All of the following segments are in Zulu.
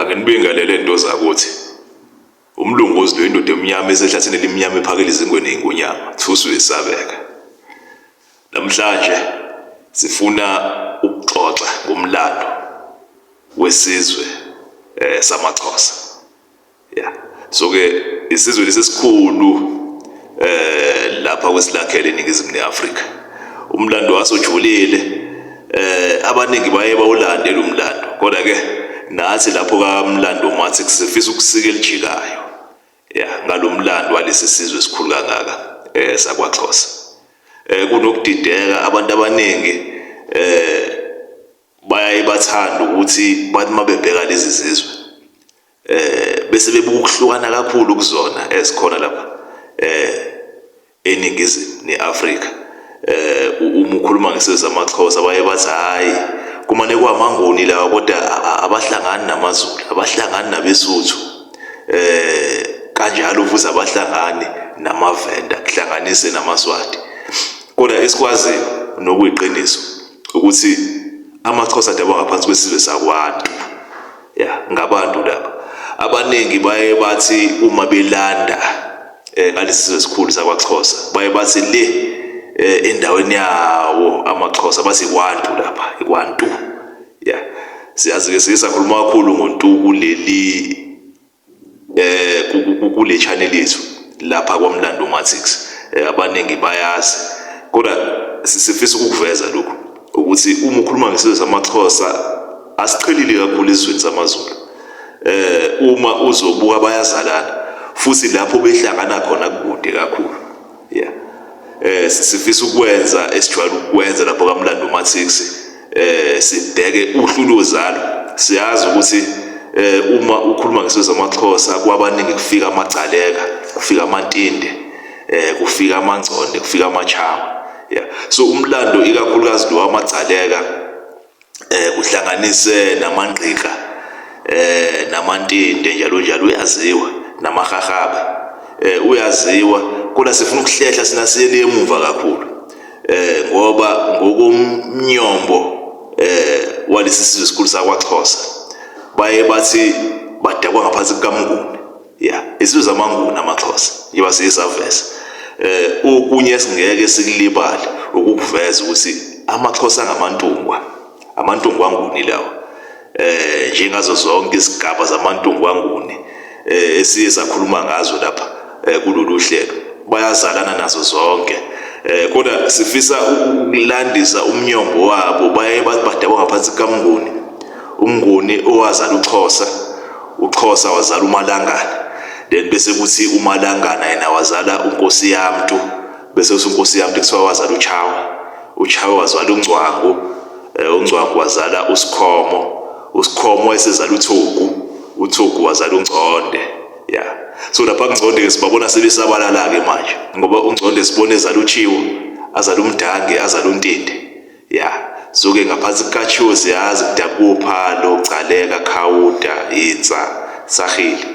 Anginibingelele nto zakuthi. Umlungu lo indoda emnyama esehlathini elimnyama ephakela izingwe ney'ngonyama. Thusi uyesabeka. Namhlanje sifuna ukuxoxa ngomlando wesizwe samaXhosa. Yeah. So ke isizwe lesi esikhulu lapha kwesilakhele eNingizimu neAfrika. Umlando waso ujulile. Abaningi baye bawulandela umlando. Kodwa ke nathi lapho kaMlando Mathi sifisa ukusika elijikayo. Yeah, ngalomlando walesi sizwe esikhulu kangaka sakwaXhosa. Kunokudideka abantu abaningi bayaye bathanda ukuthi bathi mabebheka lezi zizwe bese bebuka ukuhlukana kakhulu kuzona ezikhona lapha eNingizimu neAfrika. Uma ukhuluma ngesizwe samaXhosa baye bathi hhayi, kumane kwamaNguni lawa, kodwa abahlangani namaZulu, abahlangani nabeSuthu, kanjalo futhi abahlangani namaVenda, kuhlanganise namaSwati. Kodwa esikwaziyo nokuyiqiniso ukuthi amaXhosa adabuka ngaphansi kwesizwe sakwaNtu. Ya, ngabantu laba. Abaningi baye bathi uma belanda ngalesi sizwe esikhulu sakwaXhosa, baye bathi le endaweni yawo amaXhosa bathi ikwantu lapha, ikwantu. Ya, siyazi-ke siye sakhuluma kakhulu ngoNtu kuleli kule channel yethu lapha kwaMlando Matrix. Abaningi bayazi, kodwa sifisa ukukuveza lokhu ukuthi uma ukhuluma ngesizwe samaXhosa asiqhelile kakhulu esizweni samaZulu. Uma uzobuka bayazalana, futhi lapho behlangana khona kude kakhulu. Yeah. Sifisa ukwenza esijwayele ukwenza lapho kaMlando Matrix, sibheke uhlu lozalo. Siyazi ukuthi uma ukhuluma ngesizwe samaXhosa kwabaningi kufika amaGcaleka, kufika amaNtinde, kufika amaNgconde, kufika amaChawe. Yeah. So umlando ikakhulukazi lo wamaGcaleka kuhlanganise namaNgqika, namaNtinde njalo njalo uyaziwa, namaHahabe uyaziwa, kodwa sifuna ukuhlehla sinasiyele emuva kakhulu ngoba ngokomnyombo walesi sizwe esikhulu sakwaXhosa baye bathi badakwa ngaphansi kukaMnguni. Yeah, isizwe samaNguni amaXhosa njengoba siye saveza. Okunye esingeke sikulibale ukukuveza ukuthi amaXhosa angamantungwa, amantungwa aNguni lawa. Njengazo zonke izigaba zamantungwa aNguni esiye sakhuluma ngazo lapha kulolu hlelo, bayazalana nazo zonke. Kodwa sifisa ukulandisa umnyombo wabo. Baye bathi badabwa ngaphansi kukaMnguni, uMnguni owazala uXhosa, uXhosa wazala uMalangana, then bese kuthi uMalangana yena wazala uNkosi Yamntu, bese kuthi uNkosi Yamntu kuthiwa wazala uChawe, uChawe wazala uNgcwangu, uNgcwangu wazala uSikhomo, uSikhomo wayesezala uThugu, uThugu wazala uNgconde. Yeah. So lapha kuNgconde-ke sibabona sebesabalala-ke manje, ngoba uNgconde sibone ezala uChiwo, azala uMdange, azala uNtinde. Yeah. So ke ngaphansi kukaChiwo siyazi kudabuka uPhalo, Gcaleka, Khawuda, Hintsa, Sarhili,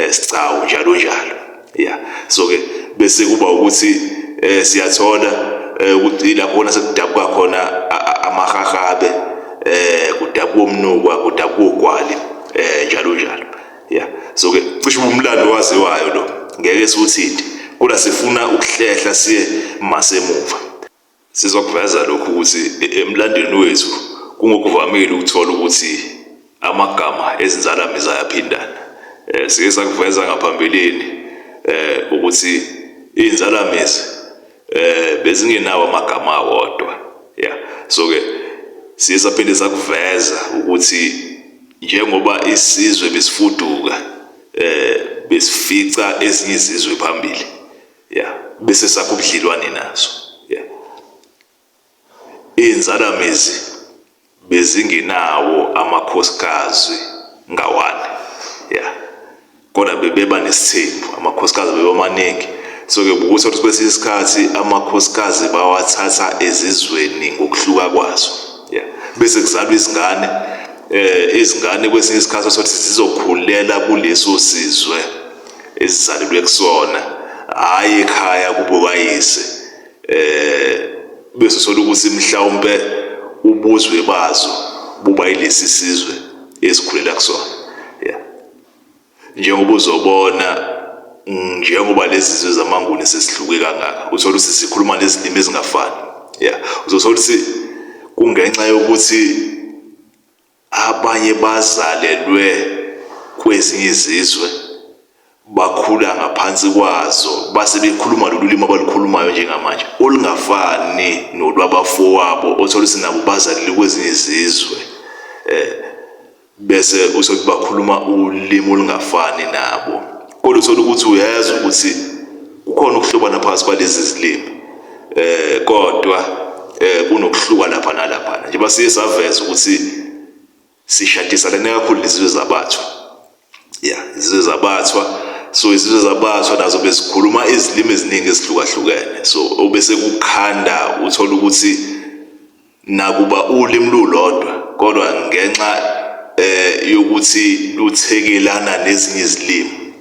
Sigcawu njalo njalo. Yeah. So ke bese kuba ukuthi siyathola ukuthi lapho khona sekudabuka khona amaHahabe, kudabuka uMnukwa, kudabuka uGwali, njalo njalo. Yeah. So ke cishe umlando waziwayo lo, ngeke siwuthinte, kodwa sifuna ukuhlehla siye masemuva. Sizokuveza lokhu ukuthi emlandweni wethu kungokuvamile ukuthola ukuthi amagama ezinzalamizi ayaphindana. Sike sakuveza ngaphambilini ukuthi iy'nzalamizi bezingenawo amagama awodwa. Yeah. So ke siye saphinde sakuveza ukuthi njengoba isizwe besifuduka besifica ezinye izizwe phambili. Yeah, bese sakho ubudlelwane nazo. Yeah. Iy'nzalamizi bezingenawo amakhosikazi ngawane. Yeah. Kodwa bebeba nesithembu, amakhosikazi bebamaningi. So ke ukuthi kwesinye isikhathi amakhosikazi bawathatha ezizweni ngokuhluka kwazo. Yeah. Bese kuzalwa izingane, izingane kwesinye isikhathi sothi zizokhulela kuleso sizwe esizalelwe kusona, hhayi ekhaya kubo kayise. Bese uthola ukuthi mhlawumpe ubuzwe bazo buba yilesi sizwe ezikhulela kusona. Njengoba uzobona, njengoba lezi zizwe zamaNguni sesihluke kangaka, uthola ukuthi sikhuluma nezilimi ezingafani. Yeah, uzothola ukuthi kungenxa yokuthi abanye bazalelwe kwezinye izizwe, bakhula ngaphansi kwazo, base bekhuluma lolu limi abalukhulumayo njengamanje olungafani nolwabafowabo, othola ukuthi nabo bazalelwe kwezinye izizwe, bese uthole ukuthi bakhuluma ulimi olungafani nabo. Kodwa uthole ukuthi uyezwa ukuthi kukhona ukuhlobana phakathi kwalezi zilimi, kodwa kunokuhluka lapha nalaphana. Njengoba siye saveza ukuthi sishadisalene kakhulu nezizwe zabathwa, ya, izizwe zabathwa. So izizwe zabathwa nazo bezikhuluma izilimi eziningi ezihlukahlukene, so obese kukhanda uthola ukuthi nakuba ulimi lulodwa, kodwa ngenxa yokuthi luthekelana nezinye izilimi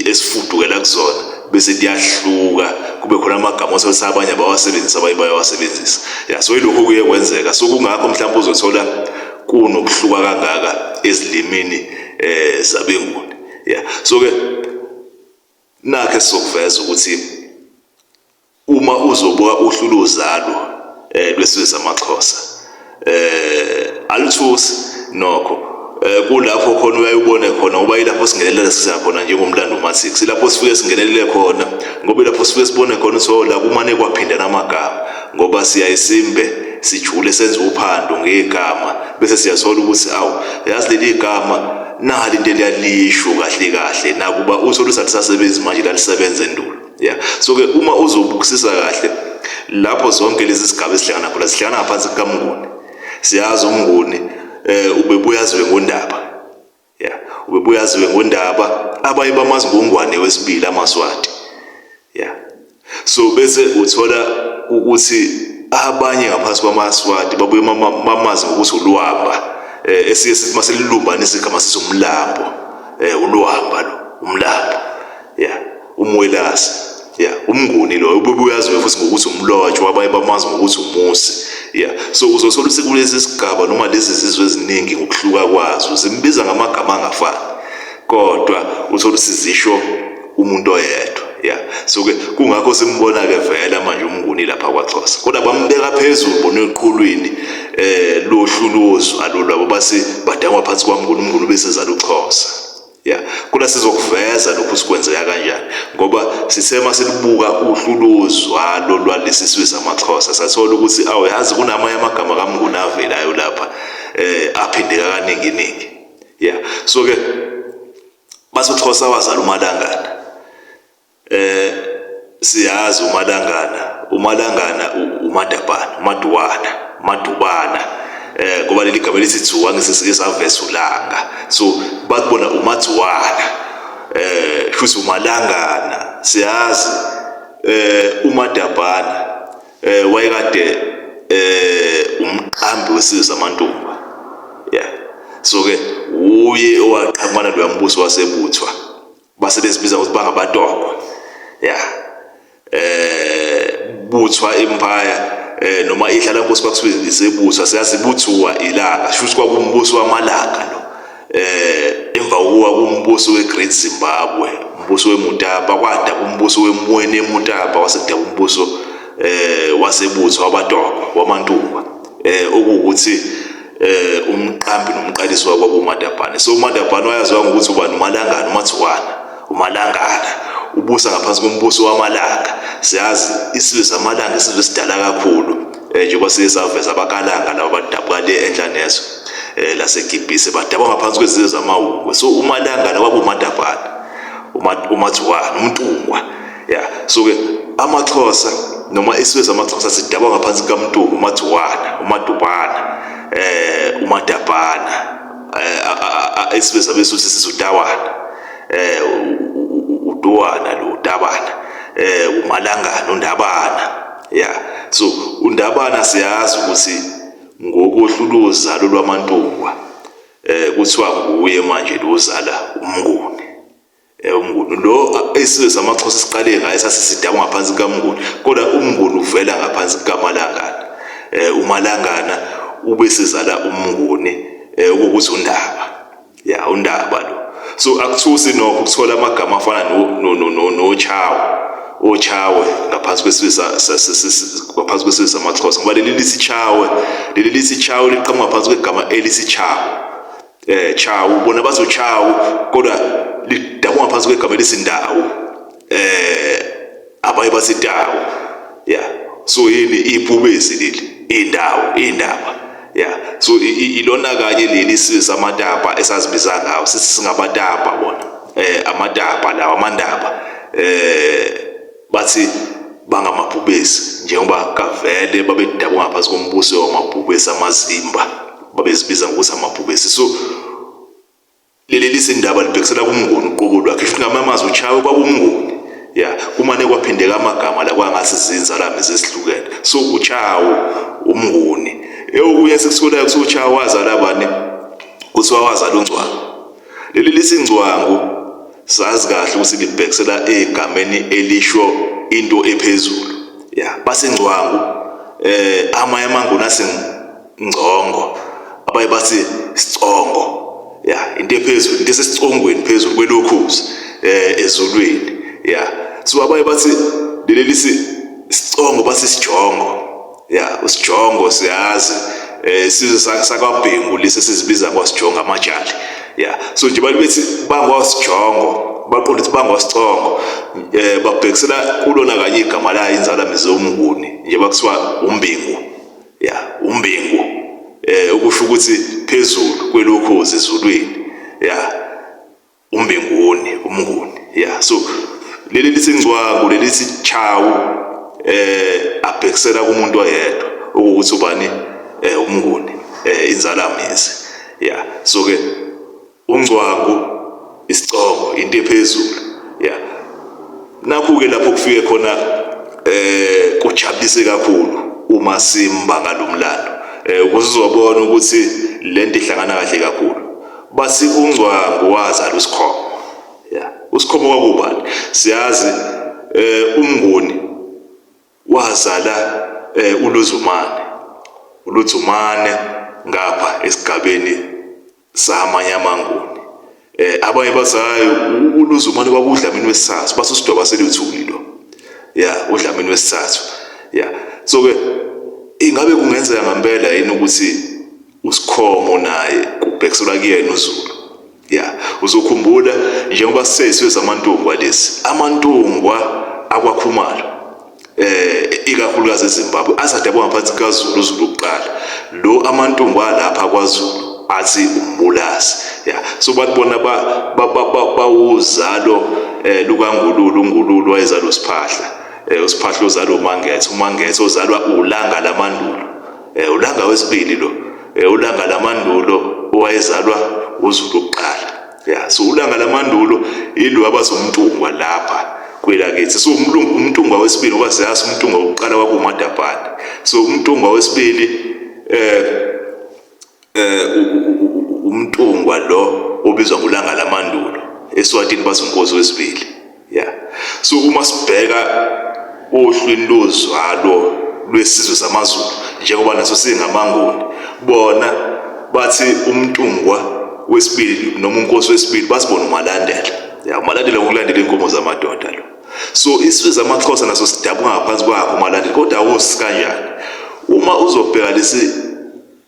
esifudukela kuzona, bese liyahluka, kube khona amagama othola abanye abawasebenzisa, abanye bayawasebenzisa. Ya, so ilokhu kuye kwenzeka. So kungakho mhlawumbe uzothola kunokuhluka kangaka ezilimini zabeNguni. Ya, so ke nakhe sizokuveza ukuthi uma uzobuka uhlu lozalo lwesizwe samaXhosa, aluthusi nokho, kulapho khona uyayubone khona, ngoba ilapho singenelela siza khona njengomlando matrix, ilapho sifike singenelele khona, ngoba ilapho sifike sibone khona ukuthi la kumane kwaphinda namagama, ngoba siyayisimbe sijule senze uphando ngegama, bese siyathola ukuthi awu, yazi leli gama nali into eliyalisho kahle kahle, nakuba uthola ukuthi alisasebenzi manje, lalisebenza endulo. Yeah, so ke uma uzobukisisa kahle lapho zonke lezi sigaba esihlangana khona, sihlangana ngaphansi kukaMnguni. Siyazi uMnguni ubebuya aziwe ngoNdaba. Yeah, ubebuya aziwe ngoNdaba, abanye bamazi ngoNgwane wesibili, amaSwati. Yeah, so bese uthola ukuthi abanye ngaphansi kwamaSwati babuye bamazi ngokuthi uLwamba, esiye sithi maselilumbanisa igama sithi umlambo, uLwamba lo, umlambo. Yeah, uMwelase. Yeah, uMnguni lo ubebuye aziwe futhi ngokuthi uMlotshwa, abanye bamazi ngokuthi uMusi. Yeah, so uzothola ukuthi kulesi sigaba noma lezi zizwe eziningi ngokuhluka kwazo zimbiza ngamagama angafani, kodwa uthola ukuthi zisho umuntu oyedwa. Yeah, so ke kungakho simbona ke vela manje uMnguni lapha kwaXhosa, kodwa bambeka phezulu bona eqhulwini lohluluzo alolwabo, base badangwa phansi kwaMnguni, uMnguni ubesezala uXhosa. Yeah, kula sizokuveza lokhu sikwenzeka kanjani, ngoba sisema silibuka uhluluzwalo lwalesi sizwe samaXhosa, sathola ukuthi awu, yazi kunamanye amagama kaMnguni avelayo lapha aphindeka kaningi ningi. Yeah, so ke basuXhosa wazala uMalangana. Siyazi uMalangana, uMalangana uMadabana, uMaduwana, uMadubana, ngoba leli gama elithi Dzuwa ngisesike saveza ulanga, so bakubona uMaduwana, futhi uMalangana. Siyazi uMadabana wayekade umqambi wesizwe samaNtungwa. Yeah, so ke uye owaqhamukana loya mbuso wasebuthwa, base bezibiza ukuthi bangabatokwa. Yeah, buthwa empire, noma ihlala nkosi kwakuthiwa isebuthwa, siyazi buthuwa ilanga, sho ukuthi kwakumbuso wamalanga lo. Emva kokuwa kumbuso weGreat Zimbabwe, umbuso weMutapa, kwada kumbuso weMweni eMutapa, wasekuda umbuso wasebuthwa wabatokwa wamaNtungwa, okuwukuthi umqambi nomqalisi wakwabo uMadabhane. So uMadabhane wayaziwa ngokuthi ubani? uMalangana, uMathuwana, uMalangana ubusa ngaphansi kombuso wamalanga. Siyazi isizwe samalanga isizwe esidala kakhulu, njengoba siye saveza abakalanga laba badabuka le enhla nezwe laseGibhise, badabuka ngaphansi kwezizwe zamawungwe. So uMalangana kwakuwuMadabhane, uMathuwana, uMntungwa. Yeah, so ke amaXhosa noma isizwe samaXhosa sidabuka ngaphansi kukaMntungwa, uMathuwana, uMadubana, uMadabhana, isizwe sabeSuthu sisutawana, uDuwana lo, uTabana, uMalangana, uNdabana. Yeah, so uNdabana siyazi ukuthi ngokohluluzalo lwamaNtungwa kuthiwa nguye manje lozala uMnguni. UMnguni lo isizwe samaXhosa siqale ngaye sasisidabwa ngaphansi kukaMnguni, kodwa uMnguni uvela ngaphansi kukaMalangana. uMalangana ubesezala uMnguni, ukuthi uNdaba. Ya, uNdaba lo. So akuthusi nokho ukuthola amagama afana nochawe, ochawe ngaphansi kwesizwe ngaphansi kwesizwe samaXhosa, ngoba leli lithi chawe, leli lithi chawe liqhamuka ngaphansi kwegama elithi chawe. Chawu, bona bazochawu, kodwa lidabuka ngaphansi kwegama elithi ndawo. Abaye bathi dawo. Yeah, so yini ibhubesi leli, indawo, indaba. Yeah, so ilona kanye leli isizwe samatapa esazibiza ngawo, sithi singamatapa bona. Amatapa lawa, amandaba. Bathi bangamabhubesi njengoba kavele babedabuka ngaphansi kombuso wamabhubesi amazimba, babezibiza ngokuthi amabhubesi. So leli lisindaba libhekisela kuMnguni uqobo lwakhe, futhi ngamanye amazwi uchawe kwakuMnguni. Ya, kumane kwaphindeka amagama la kwangathi zinzalamizi ezihlukene. So uchawo uMnguni. Okunye esikutholayo kuthiwa uchawo wazala bani? Kuthiwa wazala uNgcwangu. Leli lisingcwangu sazi kahle ukuthi libhekisela egameni elisho into ephezulu. Ya, basingcwangu, amanye amanguni asingcongo, abaye bathi sicongo. Ya, into ephezulu, into esesicongweni phezulu kwelokhuzi ezulwini. Ya, so abaye bathi leli lisi sicongo, bathi sijongo. Ya, usijongo siyazi, sizwe sakwaBhengu lesi sizibiza ngosijongo amajali. Ya, so nje bantu bethi bangosijongo, baqonda ukuthi bangosicongo, babhekisela kulona kanye igama layo inzalamizi yoMnguni, nje bakuthiwa uMbingu. Ya, uMbingu, okusho ukuthi phezulu kwelokhozi ezulwini. Ya, uMbinguni, uMnguni. Ya, so leli lithi ngcwangu, leli lithi chawu, abhekisela kumuntu oyedwa ukuthi ubani, uMnguni, inzalamizi. Ya, so ke ungcwangu isicongo, into ephezulu. Ya, nakhu ke lapho kufike khona kujabulise kakhulu uma simba ngalomlando, ukuze uzobona ukuthi lento ihlangana kahle kakhulu. Bathi ungcwangu wazala uSikhomo. Ya, uSikhomo kwakubani? Siyazi uMnguni wazala uLuzumane, uLuzumane ngapha esigabeni samanye amanguni. Abanye bathi hayi, uLuzumane kwakudlamini wesithathu, bathi usidwaba seluthuli lo. Ya, uDlamini wesithathu. Ya, so ke ingabe kungenzeka ngempela yini ukuthi uSikhomo naye kubhekiselwa kuyena uZulu? Ya, uzokhumbula njengoba sisesizwe samantungwa lesi, amantungwa akwaKhumalo, ikakhulukazi eZimbabwe, azadabuka ngaphansi kaZulu, uZulu kuqala. Lo amantungwa lapha kwaZulu athi umbulasi. Ya, so bathi bona bawuzalo lukaNgululu, uNgululu wayezalwa uSiphahla, uSiphahla uzalwa uMangethe, uMangethe ozalwa uLanga lamandulo, uLanga wesibili lo, uLanga lamandulo owayezalwa uZulu kuqala. Ya, so uLanga lamandulo ilo abazomntungwa lapha kwelakithi. So umntungwa wesibili, ngoba siyazi umntungwa wokuqala kwakuwuMadabhane. So umntungwa wesibili umntungwa lo obizwa ngolanga lamandulo, eSwatini bathi unkosi wesibili. Ya, so uma sibheka ohlwini lozwalo lwesizwe samaZulu, njengoba naso singamanguni, bona bathi umntungwa wesibili noma unkosi wesibili basibona uMalandela. Ya, uMalandela ngokulandela inkomo zamadoda lo. So isizwe samaXhosa naso sidabuka ngaphansi kwakho uMalandela, kodwa awusi kanjani uma uzobheka lesi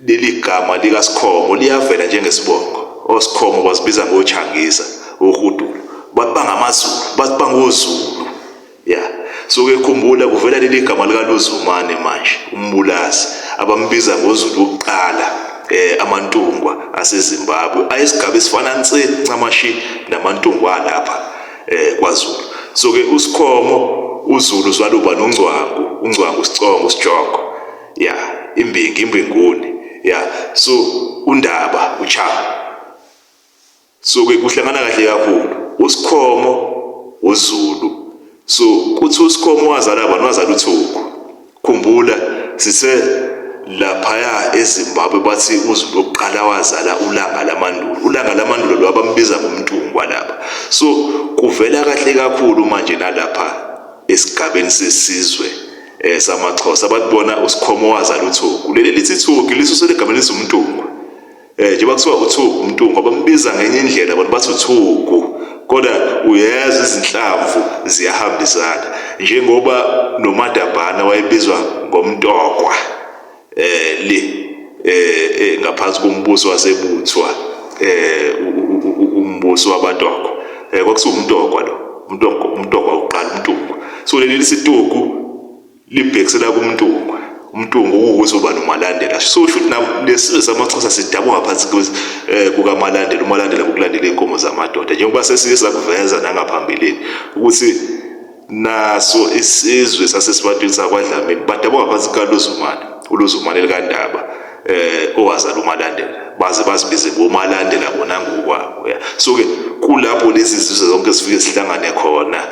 leli gama likaSikhomo liyavela njengesibongo. OSikhomo bazibiza ngoChangisa, oHudulo, bathi bangamaZulu, bathi bangoZulu. Ya, so ke khumbula kuvela leli gama likaLuzumane manje, umbulasi abambiza ngoZulu wokuqala, amantungwa aseZimbabwe ayesigaba esifana nse ncamashi namantungwa lapha kwaZulu. So ke uSikhomo uZulu zwaluba noNgcwangu, uNgcwangu uSicongo, uSijongo. Ya, imbingi, imbinguni. Ya, so undaba uchawo. So ke kuhlangana kahle kakhulu uSikhomo uZulu. So kuthi uSikhomo wazala abantu, wazala uThuku. Khumbula sise laphaya eZimbabwe bathi uZulu wokuqala wazala uLanga lamandulo, uLanga lamandulo lo abambiza ngomntungwa lapha. So kuvela kahle kakhulu manje nalapha esigabeni sesizwe samaXhosa, bathi bona uSikhomo wazala uThuku. Leli lithi Thuku lisusele egameni lisumntungwa. Njengoba kuthiwa uthugu uMntungwa bambiza ngenye indlela bona bathi uthugu kodwa uyezwa izinhlamvu ziyahambisana njengoba noMadabhana wayebizwa ngoMntokwa le ngaphansi kombuso waseButhwa umbuso wabaTokwa kwakuthiwa uMntokwa lo uMntokwa uMntokwa uqala uMntungwa so leli situgu libhekisela kuMntungwa uMntungwa ukuthi uba noMalandela so usho ukuthi lesizwe samaXhosa sidabuka ngaphansi kukaMalandela uMalandela ngokulandela iy'nkomo zamadoda njengoba sesike sakuveza nangaphambilini ukuthi naso isizwe sasesibantwini sakwaDlamini badabuka ngaphansi kukaLuzumane uLuzumane likaNdaba owazala uMalandela baze bazibize ngoMalandela bona ngokwabo ya so ke kulapho lezi zizwe zonke zifike zihlangane khona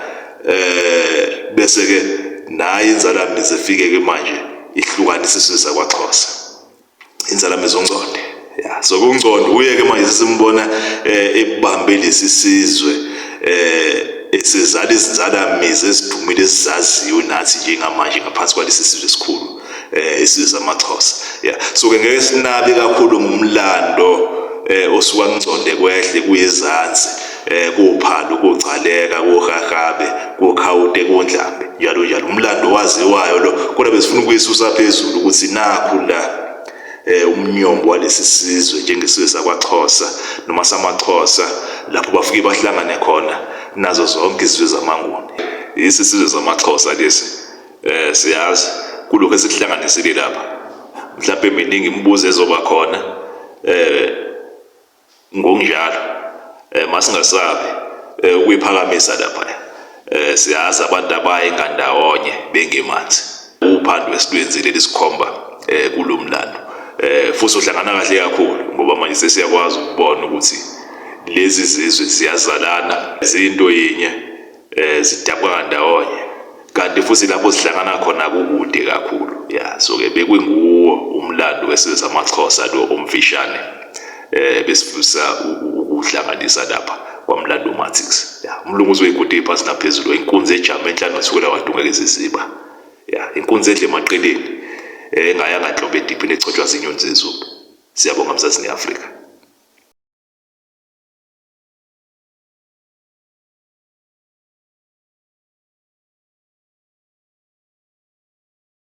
bese ke naye inzalamizi efike ke manje ihlukanisa isizwe sakwaXhosa inzalamizi uNgconde ya so kuNgconde uye ke manje simbona ebambe lesi sizwe esizala izinzalamizi ezidumile ezizaziyo nathi njengamanje ngaphansi kwalesi sizwe esikhulu isizwe samaXhosa ya so ke ngeke sinabe kakhulu ngumlando osuka kuNgconde kwehle kuyezansi kuPhalo kuGcaleka kuHarhabe kuKhawute kuNdlambe njalo njalo umlando waziwayo lo kodwa besifuna ukuyisusa phezulu ukuthi nakhu la umnyombo walesi sizwe njengesizwe sakwaXhosa noma samaXhosa lapho bafike bahlangane khona nazo zonke izizwe zamaNguni isizwe samaXhosa lesi siyazi kulokho esikuhlanganisile lapha mhlawumbe miningi imibuzo ezoba khona ngokunjalo masingasabi ukuyiphakamisa lapha siyazi abantu abaye ngandawonye bengemanzi uphando esilwenzile lisikhomba kulomlando futhi uhlangana kahle kakhulu ngoba manje sesiyakwazi ukubona ukuthi lezi zizwe ziyazalana zinto yinye zidabuka ndawonye kanti futhi lapho sihlangana khona kukude kakhulu ya so ke bekwinguwo umlando wesizwe samaXhosa lo omfishane besifisa ukuhlanganisa lapha kwaMlando Matrix ya umlungu uzoyigude phansi naphezulu inkunzi ejama enhlanu kusukela wadungeka iziziba ya inkunzi edle emaqeleni engayanga nhlobo ediphini echotshwa zinyoni zezulu. Siyabonga Mzansi ne-Afrika.